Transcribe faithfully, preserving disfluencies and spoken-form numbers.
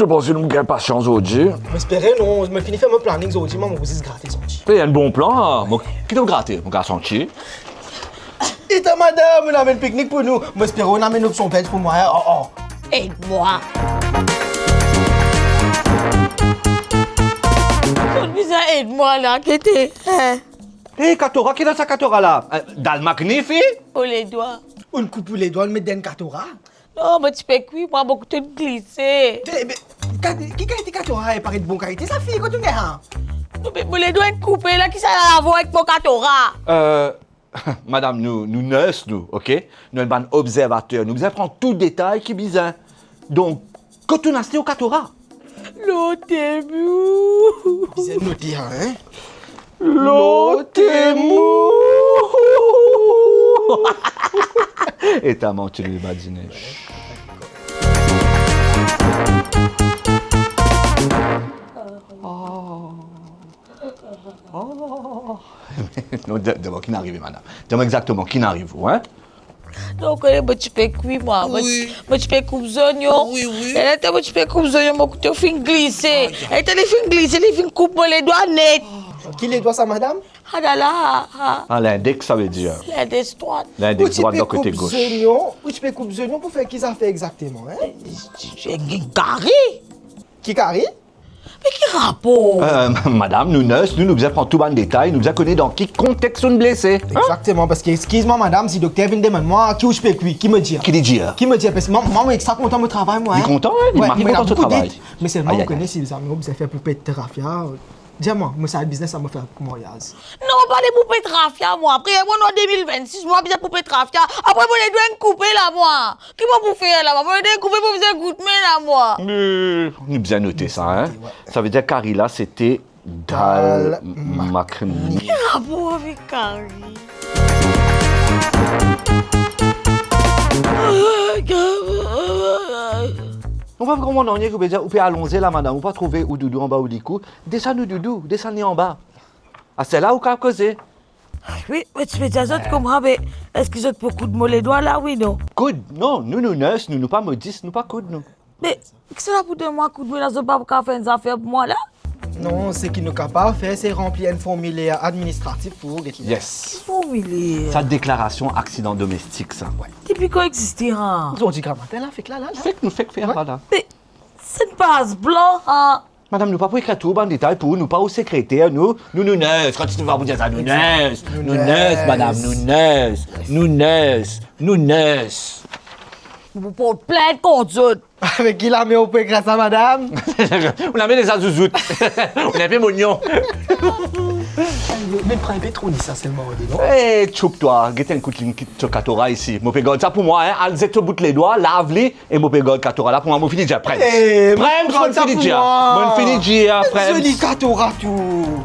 Mo panse nou gagn pasians zordi. Mo espere non, mo fini fer mo planning zordi, mwa mo pou zis grate santi. Pe enn bon plan, mo, ki to grate, mo gagn santi. Eta madam, ou amenn piknik pou nou. Mo espere ou amenn opsion belz pou mwa, en? Oh, oh. Ed mwa. Zot bizin ed mwa la, gete, en. Hey, katora, ki dan sa katora la? Eh, dal makni, fi? Pou ledwa. Ou koup ou ledwa, ou met dan katora? Non, mo ti pe kwi, mwa, mo kout inn glise. Te, be, ka-, ki kalite katora, e paret bon kalite sa, fi, kot ou gagn, en? Non, me mo ledwa inn koupe la, ki sa ena lavar avek mo katora? Euh, madam, nou, nou nurse nou, ok? Nou enn bann obzervater, nou bizin pran tou detay ki bizin. Donk, kot ou inn aste ou katora? Lor Temu. Bizin note, en? Lor Temu. Eta, manti, li badine. Oh. Oh. Non, de-, dabor, ki inn arive, madam? Dir mwa exakteman, ki inn arive ou, en? Donk, eh, mo ti pe kwi, mwa. Mo ti, wi, mo ti pe koup zonion. Wi, wi. E letan mo ti pe koup zonion, mo kouto finn glise. Ay, ay. E letan li finn glise, li finn koup mo ledwa net. Ki ledwa sa, madam? Ah la la, ah. Ah, lindeks, savedir? Lindeks drwat. Lindeks drwat, dan kote gos. Ou ti pe koup zonion, ou ti pe koup zonion pou fer ki zafer exakteman, en? Eh, kari. Ki kari? Me ki rapor? Euh, madam, nou nurse, nou, nou bizin pran tou bann detay, nou bizin kone dan ki kontex ou blese, en? Exakteman, parski, eskiz mwa, madam, si dokter vinn demann mwa, ki ou ti pe kwi, ki mo dir? Ki li dir? Ki mo dir? Parski mwa, mwa, mo extra kontan mo travay, mwa, en. Li kontan, en? Li, wi, marke kontan so travay. Me selman, ay, ay, ou kone, si zame ou bizin fer poupet rafia, dir mwa, mo sa biznes la, mo fer pou maryaz. Non, pa de poupet rafia, mwa. Apre, mwa, nou an de mil vennsis, mwa bizin poupet rafia. Apre, mo ledwa inn koupe la, mwa. Ki mo pou fer la, mwa? Mo ledwa inn koupe, mo bizin gout me la, mwa. Me, nou bizin note sa, en? Wi. Savedir kari la, sete dal makni. Dal makni. Ki rapor avek kari? Mo pa konpran nanye ki ou pe dir, ou pe alonze la, madam, ou pa trouve ou doudou anba ou likou? Desann ou doudou, desann li anba. Aster la ou kapav koze. Wi, mo ti pe dir zot kouma, me eski zot pou koud mo ledwa la, wi, non? Koud? Non, nou, nou nurse, nou, nou pa modis, nou pa koud, nou. Me kisannla pou donn mwa koudme la, zot pa kapav fer enn zafer pou mwa la? Non, seki nou kapav fer, se ranpli enn formiler administratif pou ou, get li. Yes. Ki formiler? Sa deklarasion aksidan domestik, sa. Wi. Depi kan existe, en? Zordi gramatin la, fek la, la, la. Fek, nou fek fer la, la. Me sa inn pas blan, en? Madam, nou pa pou ekrir tou bann detay pou ou, nou pa ou sekreter, nou, nou, nou nurse, kan ti nou pa pou dir sa, nou nurse, nou nurse, madam, nou nurse, nou nurse, nou nurse. Nou pou port plint kont zot. Avek ki lame ou pou ekrir sa, madam? Ou lame deza zouzout. Ou lame monion. Me pran enpe tro li sa selman, non? Eh, tchoup twa, get enn kout linn kit to katora isi. Mo pe gard sa pou mwa, en. Al zet to bout ledwa, lav li, e mo pe gard katora la pou mwa, mo fini dir, Prince. Eh, Prince, mo fini dir. Mo fini dir, Prince. Zoli katora tou.